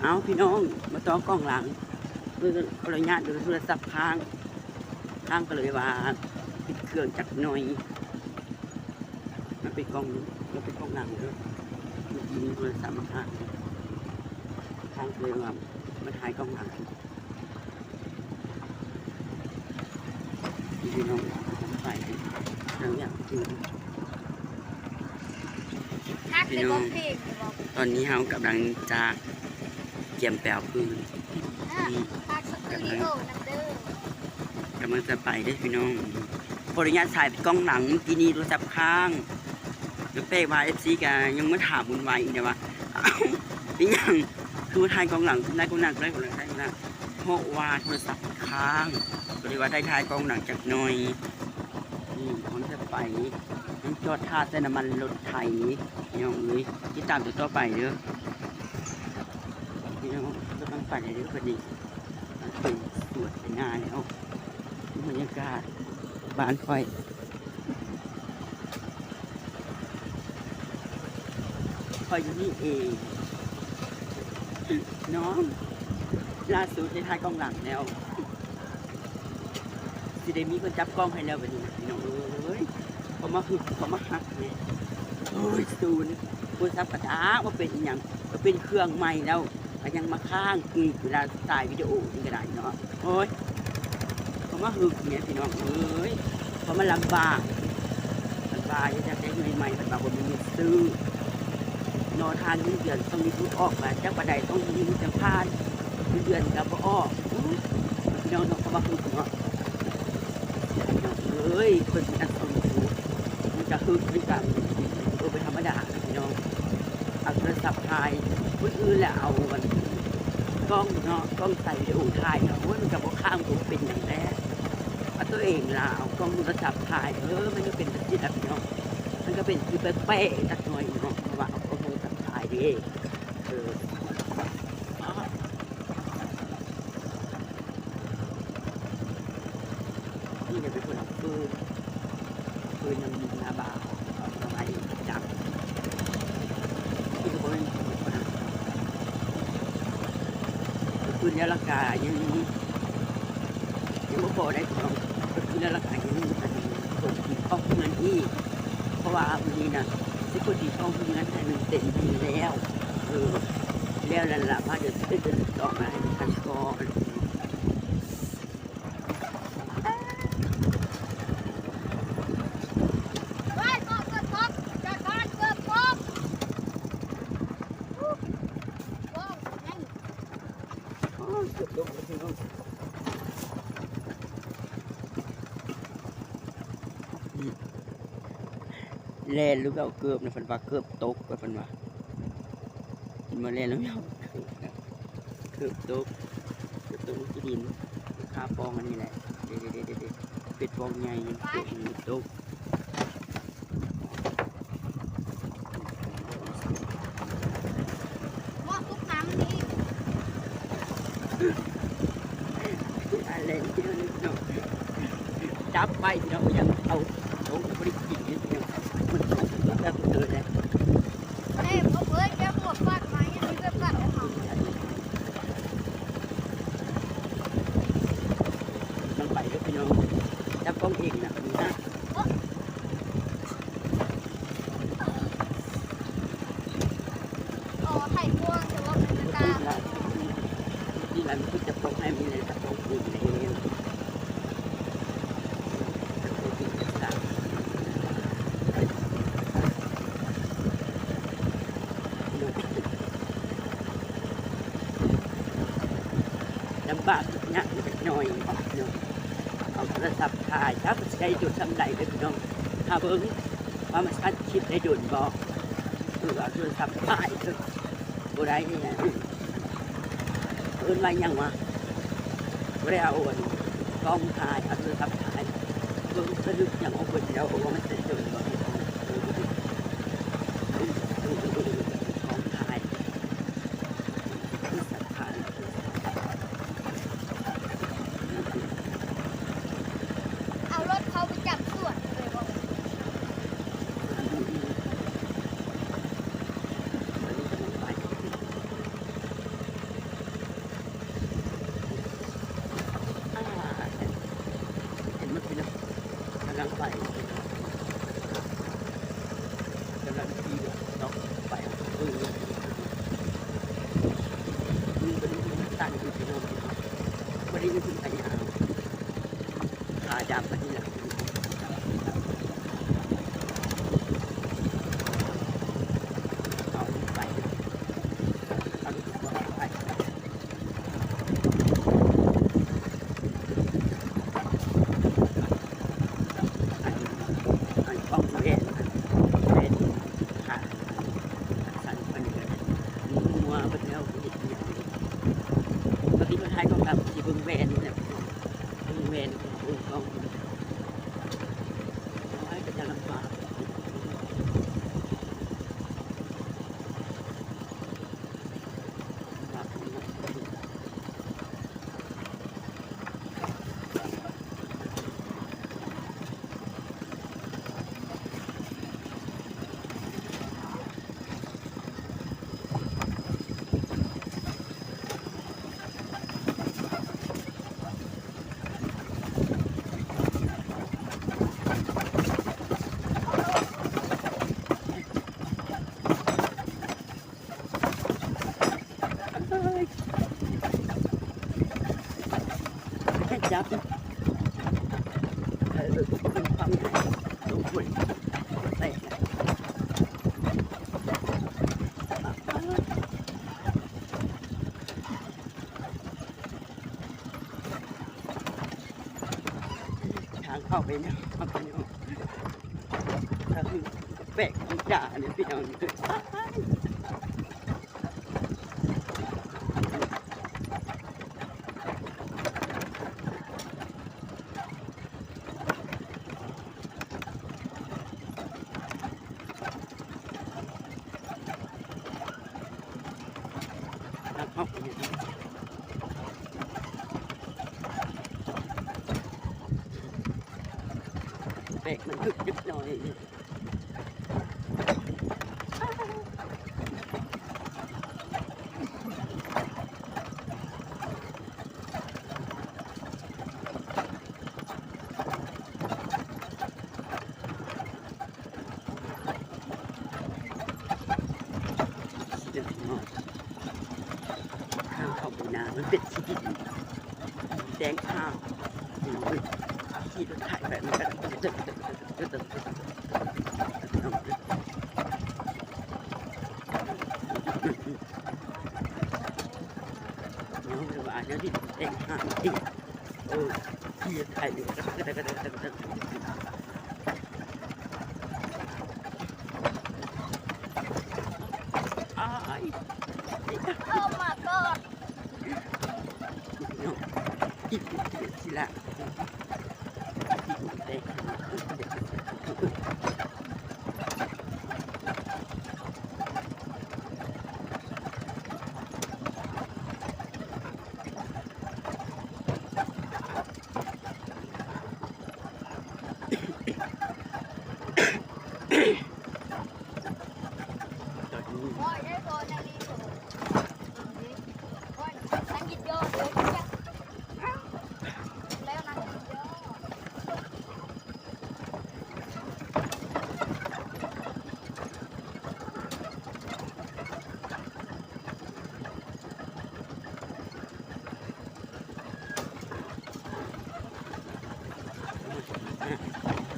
ເອົາ ພີ່ນ້ອງ ມາຕໍ່ກ້ອງຫຼັງ ເບິ່ງ ຂໍອະນຸຍາດເດີ ໂທລະສັບຄ້າງ ຄ້າງກໍເລີຍວ່າປິດເຄື່ອງຈັກໜ່ອຍ. ມັນເປັນກ້ອງ ມັນເປັນກ້ອງຫຼັງເດີ ມີໂທລະສັບມາຄ້າງ ຄ້າງກໍເລີຍວ່າມາຖ່າຍກ້ອງຫຼັງ. ພີ່ນ້ອງ ໄປ ເຮົາຢາກກິນ ພີ່ນ້ອງ ຕອນນີ້ເຮົາກຳລັງຈະກຽມໄປເອົາຟືນ ນີ້ ກຳລັງ ກຳລັງຈະໄປເດ້ພີ່ນ້ອງ. ຂໍອະນຸຍາດຖ່າຍເປັນກ້ອງຫຼັງ ກີ້ນີ້ໂທລະສັບຄ້າງ ແລ້ວແປວ່າ ເອັຟຊີ ກໍຍັງມາຖາມວຸ້ນວາຍອີກນະວ່າ ເອົ້າ ເປັນຫຍັງຄືວ່າຖ່າຍກ້ອງຫຼັງ ໄດ້ກ້ອງໜ້າ ໄດ້ກ້ອງຫຼັງ ໄດ້ກ້ອງໜ້າ ເພາະວ່າໂທລະສັບມັນຄ້າງ ກໍເລີຍວ່າໄດ້ຖ່າຍກ້ອງຫຼັງຈັກໜ່ອຍ. ນີ້ ເຮົາຈະໄປ ຍັງຈອດຖ້າໃສ່ນ້ຳມັນລົດໄຖ ພີ່ນ້ອງເອີຍ ຕິດຕາມຕົວຕໍ່ໄປເດີ ພີ່ນ້ອງ. ກຳລັງໄປເດີ ບັດນີ້ ໄປສວນໄປນາແລ້ວ ບັນຍາກາດບ້ານຂ້ອຍ ຂ້ອຍຢູ່ນີ້ເອງ ນ້ອງ ລ່າສຸດໄດ້ຖ່າຍກ້ອງຫຼັງແລ້ວ ຊິໄດ້ມີຄົນຈັບກ້ອງໃຫ້ແລ້ວບັດນີ້ນະ ພີ່ນ້ອງເອີຍ. ເຂົາມາຫຶກ ເຂົາມາຮັກແດ່ ໂອ້ຍ ສູນ ໂທລະສັບກະຈັກວ່າເປັນອີ່ຫຍັງ ກໍເປັນເຄື່ອງໃໝ່ແລ້ວ ກໍຍັງມາຄ້າງອີກ ເວລາຖ່າຍວິດີໂອນີ້ກໍໄດ້ເນາະ. ໂອ້ຍ ເຂົາມາຫຶກແດ່ພີ່ນ້ອງເອີຍ ເຂົາມາລຳບາກ ເພິ່ນວ່າຢາກໄດ້ເຮືອນໃໝ່ ເພິ່ນວ່າບໍ່ມີເງິນຊື້ ລໍຖ້າເງິນເດືອນຕ້ອງມີຜູ້ອອກ ວ່າຈັກປານໃດຕ້ອງມີເງິນຈັ່ງຜ່ານ ເງິນເດືອນກໍບໍ່ອອກ. ໂອ້ຍ ພີ່ນ້ອງເນາະ ເຂົາມາຫຶກເນາະ ພີ່ນ້ອງເອີຍ ຄົນມັນອັນ ມັນກະຫຶກ ມັນກະບໍ່ເປັນທຳມະດານະພີ່ນ້ອງ. ເອົາໂທລະສັບຖ່າຍຄົນອື່ນ ແລ້ວເອົາອັນ ກ້ອງເນາະ ກ້ອງຖ່າຍວິດີໂອຖ່າຍເນາະ ໂອ້ຍ ມັນກະບໍ່ຄ້າງ ມັນກະບໍ່ເປັນຫຍັງແຫຼະ. ເອົາຕົວເອງລະເອົາກ້ອງໂທລະສັບຖ່າຍ ເອີ ມັນກະເປັນຈັ່ງຊີ້ລະພີ່ນ້ອງ ມັນກະເປັນຄືແປກໆຈັກໜ່ອຍເນາະ ເພາະວ່າເອົາກ້ອງໂທລະສັບຖ່າຍເດ້ ເອີ. ນີ້ກໍເປັນຄົນເອົາຟືນ ຟືນນຳໜ້າບ້ານ ເອົາໄວ້ຈັບ ນີ້ກໍບໍ່ແມ່ນຄົນນະ ຟືນແລ້ວລະກະຍັງ ຍັງບໍ່ພໍໄດ້ພີ່ນ້ອງ ຟືນແລ້ວລະກະຍັງມີຄົນກິນເຂົ້າເຮືອນອີກ ເພາະວ່າມື້ນີ້ນະ ຊິກົດກິນເຂົ້າເຮືອນໃຫ້ມັນເຕັມທີ່ແລ້ວ ເອີ ແລ້ວນັ້ນລະ ມາເດີ ຊິເປັນຕໍ່ມາໃຫ້ມັນທັນກ່ອນ. ແລ່ນລູກເອົາເກີບນະ ເພິ່ນວ່າເກີບຕົກ ເພິ່ນວ່າ ເຫັນບໍ່ ແລ່ນລູກເອົາເກີບນະ ເກີບຕົກ ເກີບຕົກລົງຂີ້ດິນ ຄາປອງອັນນີ້ແຫຼະ ເດ້ໆໆໆ ເປັດປອງໃຫຍ່ ເກີບຕົກ. ເໝາະທຸກນ້ຳນີ້ ອັນແລງທີ່ເຮົາເນາະ ຈັບໄປພີ່ນ້ອງ ຍັງເອົາລົງ ບໍ່ໄດ້ກິນເລີຍພີ່ນ້ອງ ມັນຕົກແບບເລີຍແຫຼະ ເອີ ບໍ່ເຄີຍແກ້ວ ພວກຟາດໄມ້ ອັນນີ້ແບບຟາດອອກມາ ມັນໄປເດີພີ່ນ້ອງ ຈັບກ້ອງເອງນະ ແບບນີ້ນະ. ອໍ ໄຖພວງ ແຕ່ວ່າມັນກະ ທີ່ລະ ທີ່ລະ ມັນຄືຈະປ້ອງໃຫ້ມີແຫຼະ ຈະປ້ອງຄືນເດ້ ລຳບາກຍາກຈັກໜ້ອຍເນາະ ເອົາໂທລະສັບຖ່າຍ ຈັກຊິໄດ້ຈົນສ່ຳໃດເດີພີ່ນ້ອງ ຖ້າເບິ່ງວ່າມັນອັດຄລິບໄດ້ດົນບໍ່ ເອີ ເອົາໂທລະສັບຖ່າຍເດີ ບໍ່ໄດ້ ເອີ້ນວ່າຫຍັງວະ ບໍ່ໄດ້ເອົາອັນ ກ້ອງຖ່າຍ ເອົາໂທລະສັບຖ່າຍ ເບິ່ງສະດຶບຫຍັງອອກເບິດແລ້ວ ເພາະວ່າມັນເປັນໂດນ ກ້ອງຖ່າຍ ເອົາລົດເຂົາໄປຈັບສວນເລີຍບໍ່? ອັນນີ້ກຳລັງໄປ. ມີຄົນຂາຍຢາ ຂາດຳອັນນີ້ລະ ເອົາໄປ ເອົາໄປ ອັນ ອັນຂອງແວ່ນ ແວ່ນຂາດ ສັນ ອັນນີ້ກະມົວເບິດແລ້ວ ເຮັດອີ່ຫຍັງ ປະຕິມາຖ່າຍຂອງດຳ ຊິເບິ່ງແວ່ນນີ້ແຫຼະ ເບິ່ງແວ່ນຂອງ ໂອ້ຍ ກະຈະລຳບາກ. ເອີຍ ໃຫ້ຈັບ ເອີ ເປັນຄວາມລົງທຶນ ແຕກແລ້ວ ທາງເຂົ້າໄປເນາະ ເຂົ້າໄປເນາະ ກະຄືແປກຂອງຈ້ານີ້ພີ່ນ້ອງ. ແປກມັນຖືກເດັກນ້ອຍ. ທາງເຂົ້າໄປນາ ມັນເປັນຂີ້ດິນ ແດງຂາວ ຂີ່ລົດໄຖໄປ ມັນກະ ເນາະ ວ່າແນວດິນແດງຂາວ ເອີ ຂີ່ລົດໄຖ ອ້າຍ Oh my god. ເນາະ ອີກ ເປັນສິລະ ອີກ ແຕ່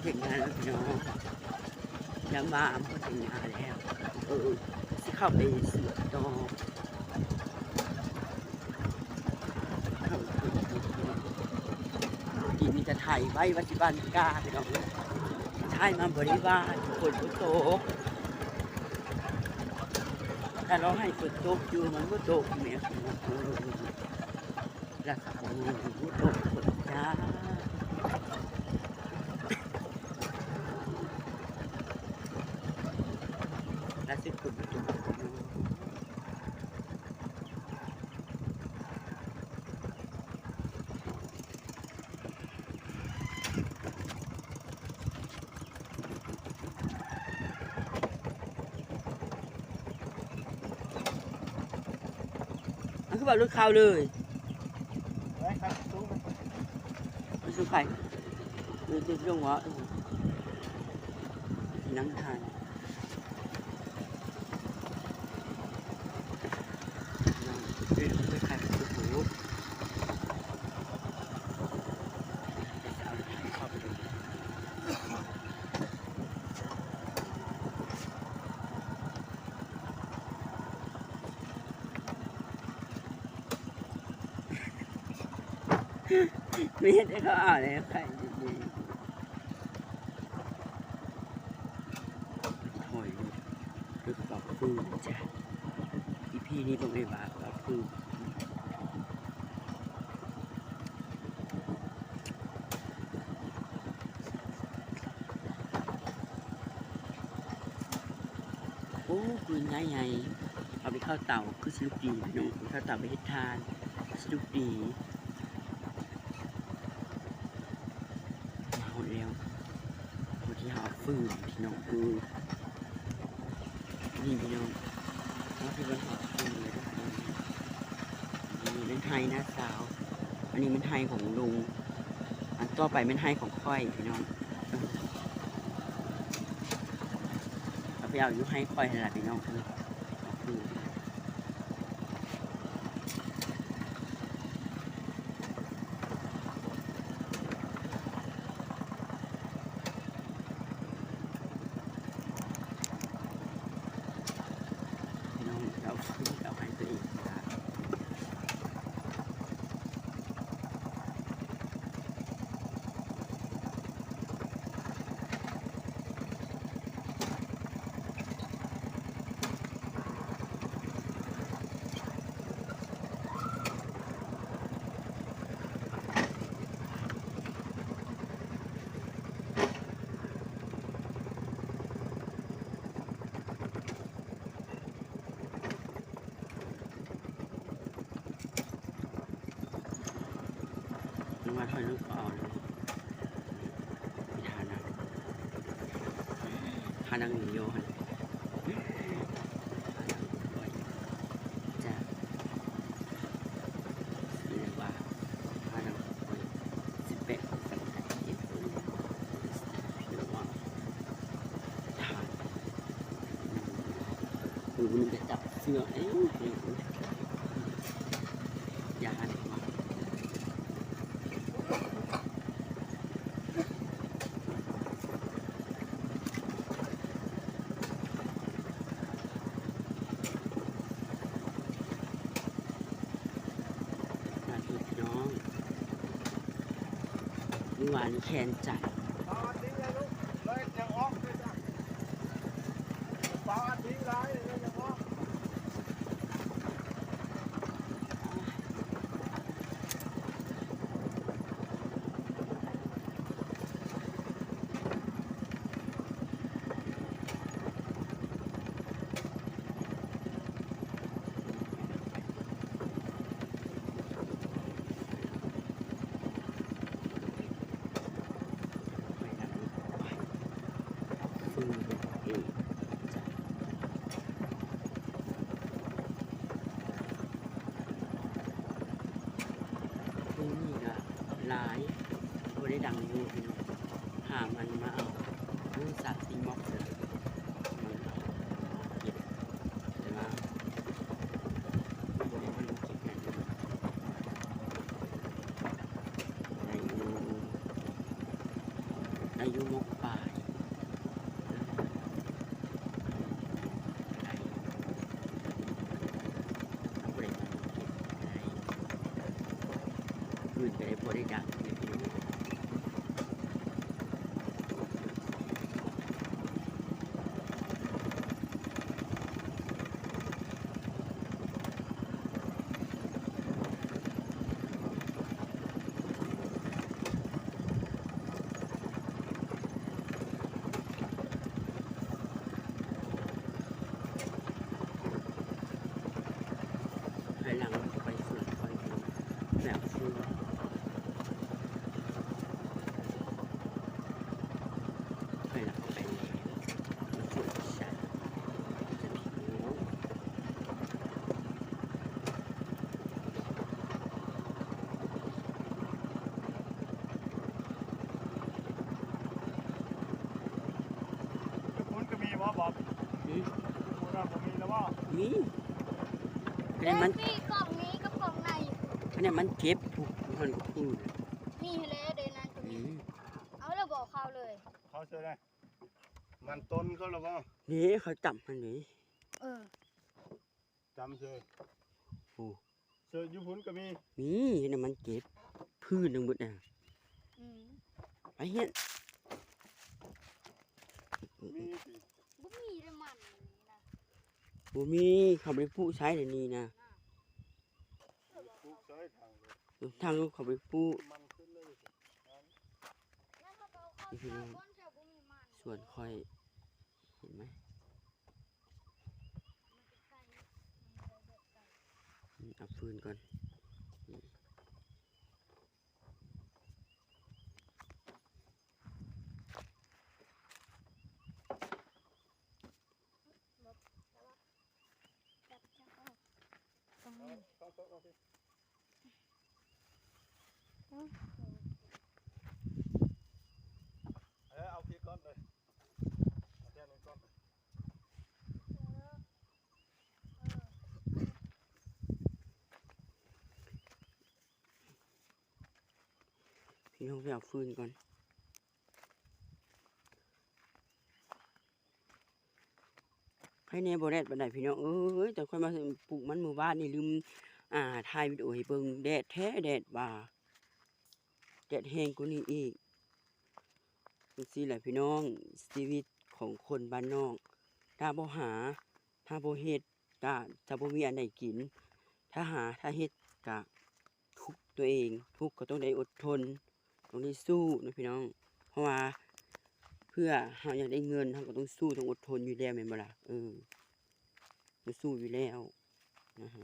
ເຮັດງານແລ້ວພີ່ນ້ອງ ຍາມວ່າເພິ່ນເຮັດງານແລ້ວ ເອີ ຊິເຂົ້າໄປສວນຕໍ່. ດີມີແຕ່ຖ່າຍໄວ້ວ່າຊິຫວ່ານກ້າພີ່ນ້ອງເອີຍ ຖ່າຍມາບໍ່ໄດ້ຫວ່ານ ຝົນບໍ່ຕົກ ຖ້າລາວໃຫ້ຝົນຕົກຢູ່ ມັນບໍ່ຕົກແໝ່ ລະ ໂອ້ ບໍ່ຕົກຝົນຈ້າ ລະ ຊິຝົນຕົກ. ມັນຄືວ່າລົດເຂົ້າເລີຍ ໄປສູ່ໃຜ ມີແຕ່ລົງວ່າ ເອີ ນັ່ງຖ່າຍ. ເປັນໄປຂາຍ ໂອ້ໂຫ ແມ່ນ ເຂົາເອົາແລ້ວໄຂ່ດີໆ ຫອຍ ຫຼືກະເປົາຟືນຈ້ະ ອີພີນີ້ເບິ່ງເອີຍວ່າກະເປົາຟືນ. ໂອ້ ຟືນໃຫຍ່ໆ ເອົາໄປເຂົ້າເຕົາຄືຊິລຸກດີເນາະ ເອົາໄປເຂົ້າເຕົາໄປເຮັດຖ່ານ ຊິລຸກດີ. ມາຮອດແລ້ວ ບ່ອນທີ່ເຮົາເອົາຟືນພີ່ນ້ອງເອີຍ ນີ້ພີ່ນ້ອງ ມາທີ່ບ່ອນເຮົາເອົາຟືນເລີຍທຸກຄົນ. ນີ້ແມ່ນໄຮ່ນ້າສາວ ອັນນີ້ແມ່ນໄຮ່ຂອງລຸງ ອັນຕໍ່ໄປແມ່ນໄຮ່ຂອງຂ້ອຍພີ່ນ້ອງ ເອົາໄປເອົາຢູ່ໄຮ່ຂ້ອຍຫັ້ນລະພີ່ນ້ອງເອີຍ. ທ່ານັ່ງຢູ່ຢູ່ຫັ້ນ ທ່ານັ່ງຢູ່ ຈ້ະ ເອີ້ນວ່າທ່ານັ່ງສິບແປດ ສັງກັດເອເຊີ ແລ້ວກໍທ່ານ ມືມັນໄປຈັບເສື້ອ ເອີຍ ຢ້ານວ່າ ສາທຸພີ່ນ້ອງ ມື້ວານນີ້ແຄ້ນໃຈ. ມື້ນີ້ກະຫຼາຍ ບໍ່ໄດ້ດັງຢູ່ພີ່ນ້ອງ ຫາມັນມາເອົາ ໂອ້ຍ ສາມສີ່ໝອກເລີຍ ມັນເອົາເກັບ ແຕ່ວ່າບໍ່ໄດ້ເອົາເກັບ ໄດ້ຢູ່ ໄດ້ຢູ່ໝອກປາຍ. ໄປຫຼັງໄປສວນຂ້ອຍ ແບບຄື ພຸ້ນກະມີບໍ່ບອກ? ອືມ ພຸ້ນກະມີແລ້ວບໍ່? ມີ ອັນນີ້ມັນ ມີກ່ອງນີ້ກັບກ່ອງໃນ ອັນນີ້ມັນເກັບ ພຸ້ນ ພຸ້ນກະປູ ມີແລ້ວເດ້ ນັ້ນກະມີ ອືມ ເອົາແລ້ວບໍ່ເຂົ້າເລີຍ ເຂົ້າເຊີຍເລີຍ. ມັນຕົ້ນເຂົາລະບໍ່? ນີ້ເຂົາຈຳຫັ້ນເດ້ ເອີ ຈຳເຊີຍ ໂອ້ ເຊີຍ ຢູ່ພຸ້ນກະມີ ມີ ເຫັນມັນເກັບ ພື້ນທັງເບິດນະ. ອືມ ໄປເຮືອນ. ມີຕິ? ບໍ່ມີເດ້ມັນນີ້ນະ. ບໍ່ມີ, ເຂົາບໍ່ໄດ້ປູກໃຊ້ແນວນີ້ນະ. ປູກໃຊ້ທາງເດີ ທາງເຂົາບໍ່ໄດ້ປູກ. ມັນຂຶ້ນເລີຍ ນີ້ພີ່ນ້ອງ ສວນຂ້ອຍ ເຫັນໄໝ? ອືມ ເອົາຟືນກ່ອນ. ເອີ ເອົາພີ້ກ່ອນເລີຍ ເອົາແທ່ນນີ້ກ່ອນ. ພີ່ນ້ອງ ໄປເອົາຟືນກ່ອນ. ໃຄແນ່ບໍ່ແດດປານໃດພີ່ນ້ອງເອີຍ, ຕອນຂ້ອຍມາປູກມັນມື້ວານນີ້ ລືມ ອ່າ ຖ່າຍວິດີໂອໃຫ້ເບິ່ງ. ແດດແທ້ແດດວ່າ ແດດແຮງກວ່ານີ້ອີກ. ຈັ່ງຊີ້ແຫຼະພີ່ນ້ອງ ຊີວິດຂອງຄົນບ້ານນອກ ຖ້າບໍ່ຫາ ຖ້າບໍ່ເຮັດ ກະຈະບໍ່ມີອັນໃດກິນ. ຖ້າຫາ ຖ້າເຮັດ ກະທຸກຕົວເອງ, ທຸກກໍຕ້ອງໄດ້ອົດທົນ, ຕ້ອງໄດ້ສູ້ເນາະພີ່ນ້ອງ. ເພາະວ່າເພື່ອເຮົາຢາກໄດ້ເງິນ ເຮົາກໍຕ້ອງສູ້, ຕ້ອງອົດທົນຢູ່ແລ້ວແມ່ນບໍ່ລະ? ເອີ ຕ້ອງສູ້ຢູ່ແລ້ວນະຮະ.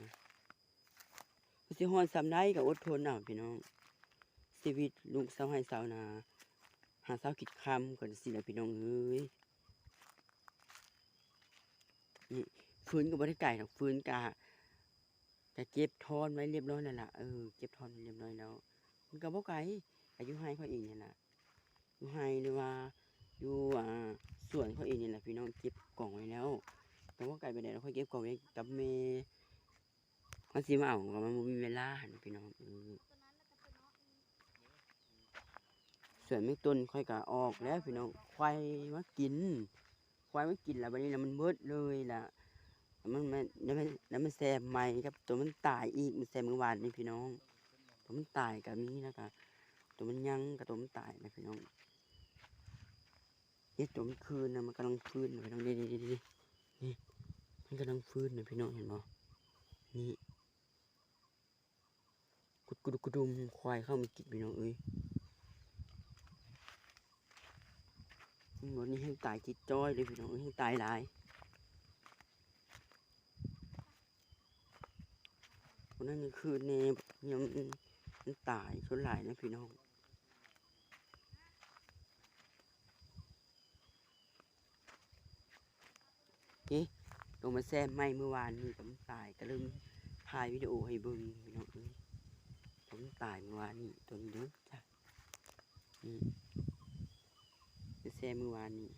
ຄືຊິຮອດສ່ຳໃດກໍອົດທົນເອົາພີ່ນ້ອງ. ຊີວິດລູກຊາວໄຮ່ຊາວນາ ຫາເຊົ້າກິນຄ່ຳກັນຊີ້ແຫຼະພີ່ນ້ອງເອີຍ. ນີ້ ຟືນກໍບໍ່ໄດ້ໄກດອກ, ຟືນກະ ກະເກັບທ້ອນໄວ້ລຽບຮ້ອຍແລ້ວລະ. ເອີ ເກັບທ້ອນໄວ້ລຽບຮ້ອຍແລ້ວ. ມັນກໍບໍ່ໄກ, ກະຢູ່ໄຮ່ຂ້ອຍເອງນີ້ລະ. ຢູ່ໄຮ່ ຫຼືວ່າຢູ່ ອ່າ ສວນຂ້ອຍເອງນີ້ແຫຼະພີ່ນ້ອງ, ເກັບກອງໄວ້ແລ້ວ. ແຕ່ວ່າໄກປານໃດ ຂ້ອຍເກັບກອງໄວ້ກັບແມ່, ຂ້ອຍຊິມາເອົາ ກໍມັນບໍ່ມີເວລາຫັ້ນພີ່ນ້ອງ. ເອີ ສວນແມງຕົ້ນຂ້ອຍກໍອອກແລ້ວພີ່ນ້ອງ, ຄວາຍມາກິນ. ຄວາຍມັນກິນລະ ບັດນີ້ລະມັນເບິດເລີຍລະ. ມັນ ມັນ ແລ້ວມັນ ແລ້ວມັນແຊມໃໝ່ກັບໂຕມັນຕາຍອີກ, ມັນແຊມມື້ວານນີ້ພີ່ນ້ອງ. ໂຕມັນຕາຍກໍມີ ແລ້ວກໍໂຕມັນຍັງກັບໂຕມັນຕາຍນະພີ່ນ້ອງ. ເຮັດໂຕມັນຄືນນະ, ມັນກຳລັງຟື້ນນະພີ່ນ້ອງ. ນີ້ ນີ້ ນີ້ ນີ້ ນີ້ ມັນກຳລັງຟື້ນນະພີ່ນ້ອງ ເຫັນບໍ່? ນີ້ ກຸດກະດຸກກະດຸມ ຄວາຍເຂົ້າມາກິນພີ່ນ້ອງເອີຍ. ມື້ນີ້ແຮ່ງຕາຍຈິດຈ້ອຍເລີຍພີ່ນ້ອງເອີຍ, ແຮ່ງຕາຍຫຼາຍ. ຄົນນັ້ນຄືແນ່ ມັນ ມັນຕາຍສ່ວນຫຼາຍນະພີ່ນ້ອງ. ເອີ ໂຕມາແຊມໃໝ່ມື້ວານນີ້ກໍມັນຕາຍ, ກໍເລີຍຖ່າຍວິດີໂອໃຫ້ເບິ່ງພີ່ນ້ອງເອີຍ. ໂຕມັນຕາຍມື້ວານນີ້ ໂຕນີ້ເດີຈ້ະ. ນີ້ ໄປແຊມມື້ວານນີ້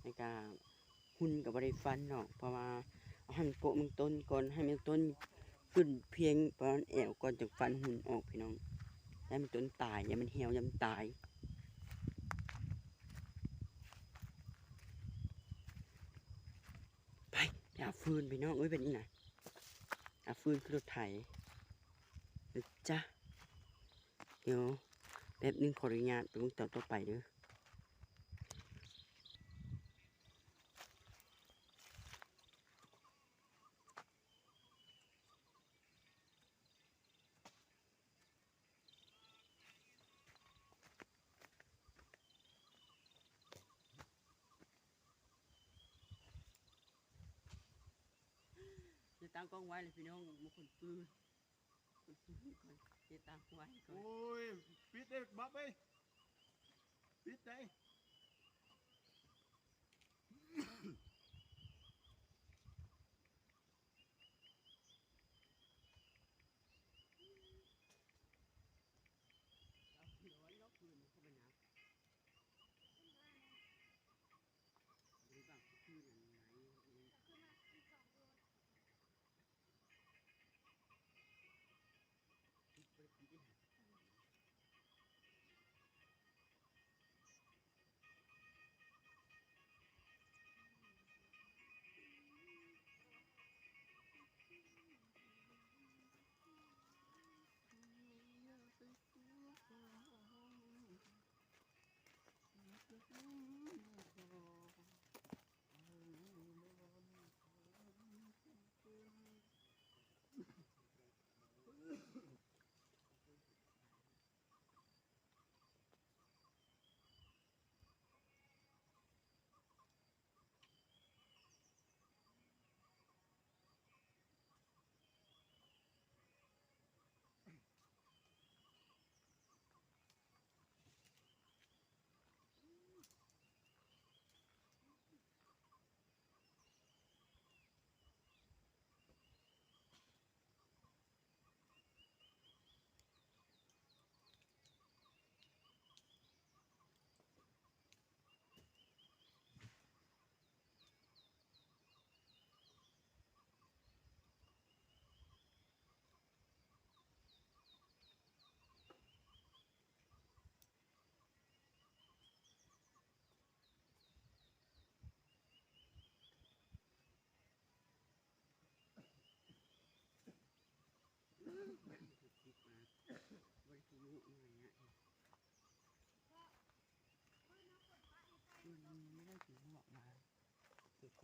ແລ້ວກໍ ຫຸ່ນກໍບໍ່ໄດ້ຟັນເນາະ, ເພາະວ່າເອົາໃຫ້ມັນໂປະມັນຕົ້ນກ່ອນ, ໃຫ້ມັນຕົ້ນຂຶ້ນພຽງປະມານແອວກ່ອນ ຈຶ່ງຟັນຫຸ່ນອອກພີ່ນ້ອງ. ຢ່າໃຫ້ມັນຕົ້ນຕາຍ, ຢ່າໃຫ້ມັນຫ່ຽວ, ຢ່າໃຫ້ມັນຕາຍ. ໄປ ໄປຫາຟືນພີ່ນ້ອງເອີຍ, ບັດນີ້ນະ ຫາຟືນຂຶ້ນລົດໄຖນະຈ໊ະ. ດຽວແປັບໜຶ່ງ ຂໍອະນຸຍາດໄປເບິ່ງຕອນຕໍ່ໄປເດີ. ຈະຕັ້ງກ້ອງໄວ້ແລ້ວພີ່ນ້ອງ, ມາຂົນຟືນ ຂົນຟືນກ່ອນ, ຈະຕັ້ງໄວ້ກ່ອນ. ໂອ້ຍ ປິດເດ້ບັບເອີຍ, ປິດໄດ. ບໍ່ໄດ້ປິດເດ້.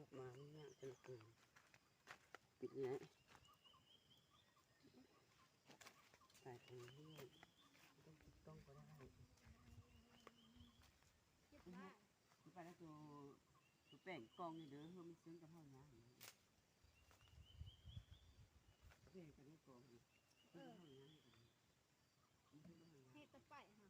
ມາມັນຍາກຈັງເກີນ ປິດແລ້ວ ຕາຍໄປເລື້ອຍ ຕ້ອງຕິດກ້ອງກໍໄດ້ ເກັບໄວ້ ໄປແລ້ວໂຕ ໂຕແປ້ງກ່ອງນີ້ເດີ ເຮີ້ ມັນເຊິ່ງກັບເຮົາຍາກ ເຮັດໄປດ້ວຍກ່ອງນີ້ ເອີ ເຮັດແຕ່ໄປຫາ.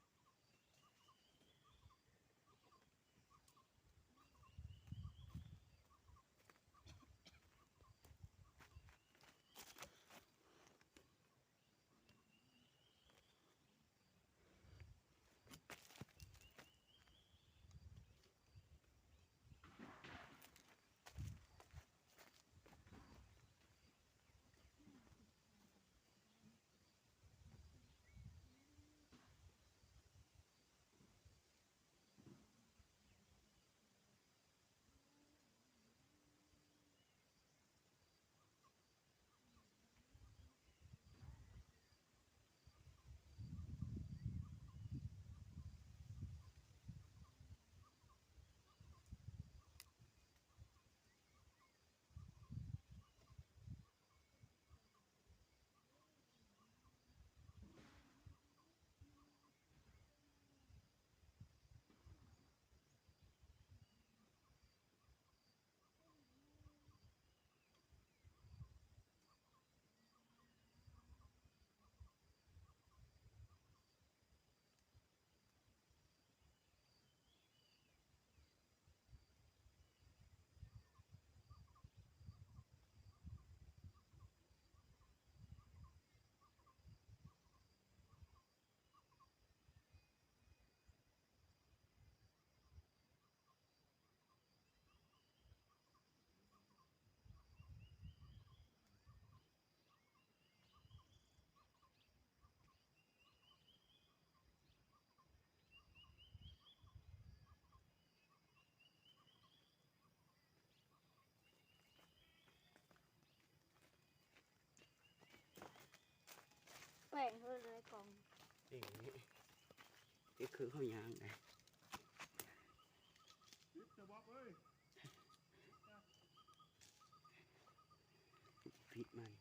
ແປ້ງເຮີ້ເລີຍກ່ອງ ເປັນນີ້ ເປັນຄືເຮົາຍ່າງໄດ໋ ຕິດຈະບອກເອີຍ ຜິດມັນ.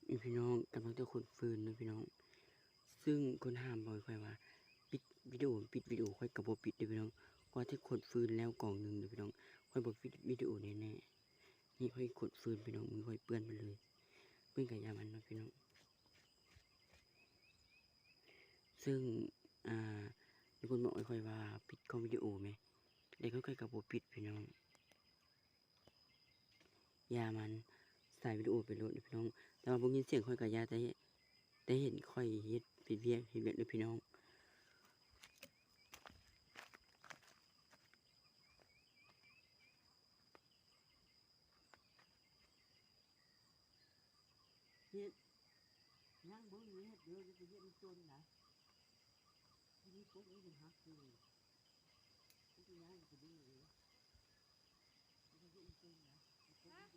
ນີ້ພີ່ນ້ອງ ກຳລັງຈະຂົນຟືນເດີພີ່ນ້ອງ. ຊຶ່ງຄົນຖາມບອກຂ້ອຍວ່າ ປິດວິດີໂອ ປິດວິດີໂອ ຂ້ອຍກໍບໍ່ປິດເດີພີ່ນ້ອງ. ກວ່າຈະຂົນຟືນແລ້ວກອງໜຶ່ງເດີພີ່ນ້ອງ ຂ້ອຍບໍ່ປິດວິດີໂອແນ່ໆ. ນີ້ຂ້ອຍຂົນຟືນພີ່ນ້ອງ ມືຂ້ອຍເປື້ອນໄປເລີຍ. ເບິ່ງກະຢ່າມັນເນາະພີ່ນ້ອງ. ຊຶ່ງ ອ່າ ມີຄົນບອກໃຫ້ຂ້ອຍວ່າ ປິດກ້ອງວິດີໂອແມ ແຕ່ຂ້ອຍກໍບໍ່ປິດພີ່ນ້ອງ. ຢ່າມັນ ສາຍວິດີໂອໄປໂລດເດີພີ່ນ້ອງ. ແຕ່ວ່າບໍ່ຍິນສຽງຂ້ອຍກໍຢ່າ ແຕ່ ແຕ່ເຫັນຂ້ອຍເຮັດ ເຮັດວຽກ ເຮັດວຽກເດີພີ່ນ້ອງ. ເຮັດ ຍັງບໍ່ເຮັດເດີ ຢ່າໄປເຮັດມັນຈົນນະ. ທີ່ນີ້ກົກນີ້ມັນຫັກຢູ່ ກົກນີ້ມັນກະເດ້ງເລີຍ. ຮະ? ຍັງດິ ຕັ້ງທ້າຍມັນດິ ຕັ້ງທ້າຍ.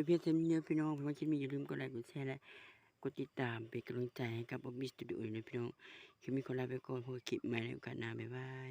ພຽງເທົ່ານີ້ເດີພີ່ນ້ອງ. ເພາະວ່າຄລິບນີ້ຢ່າລືມກົດໄລ ກົດແຊ ແລະ ກົດຕິດຕາມເປັນກຳລັງໃຈໃຫ້ກັບ Bobby Studio ເດີພີ່ນ້ອງ. ຄລິບນີ້ຂໍລາໄປກ່ອນ ພົບກັນຄລິບໃໝ່ໃນໂອກາດໜ້າ. ບາຍບາຍ.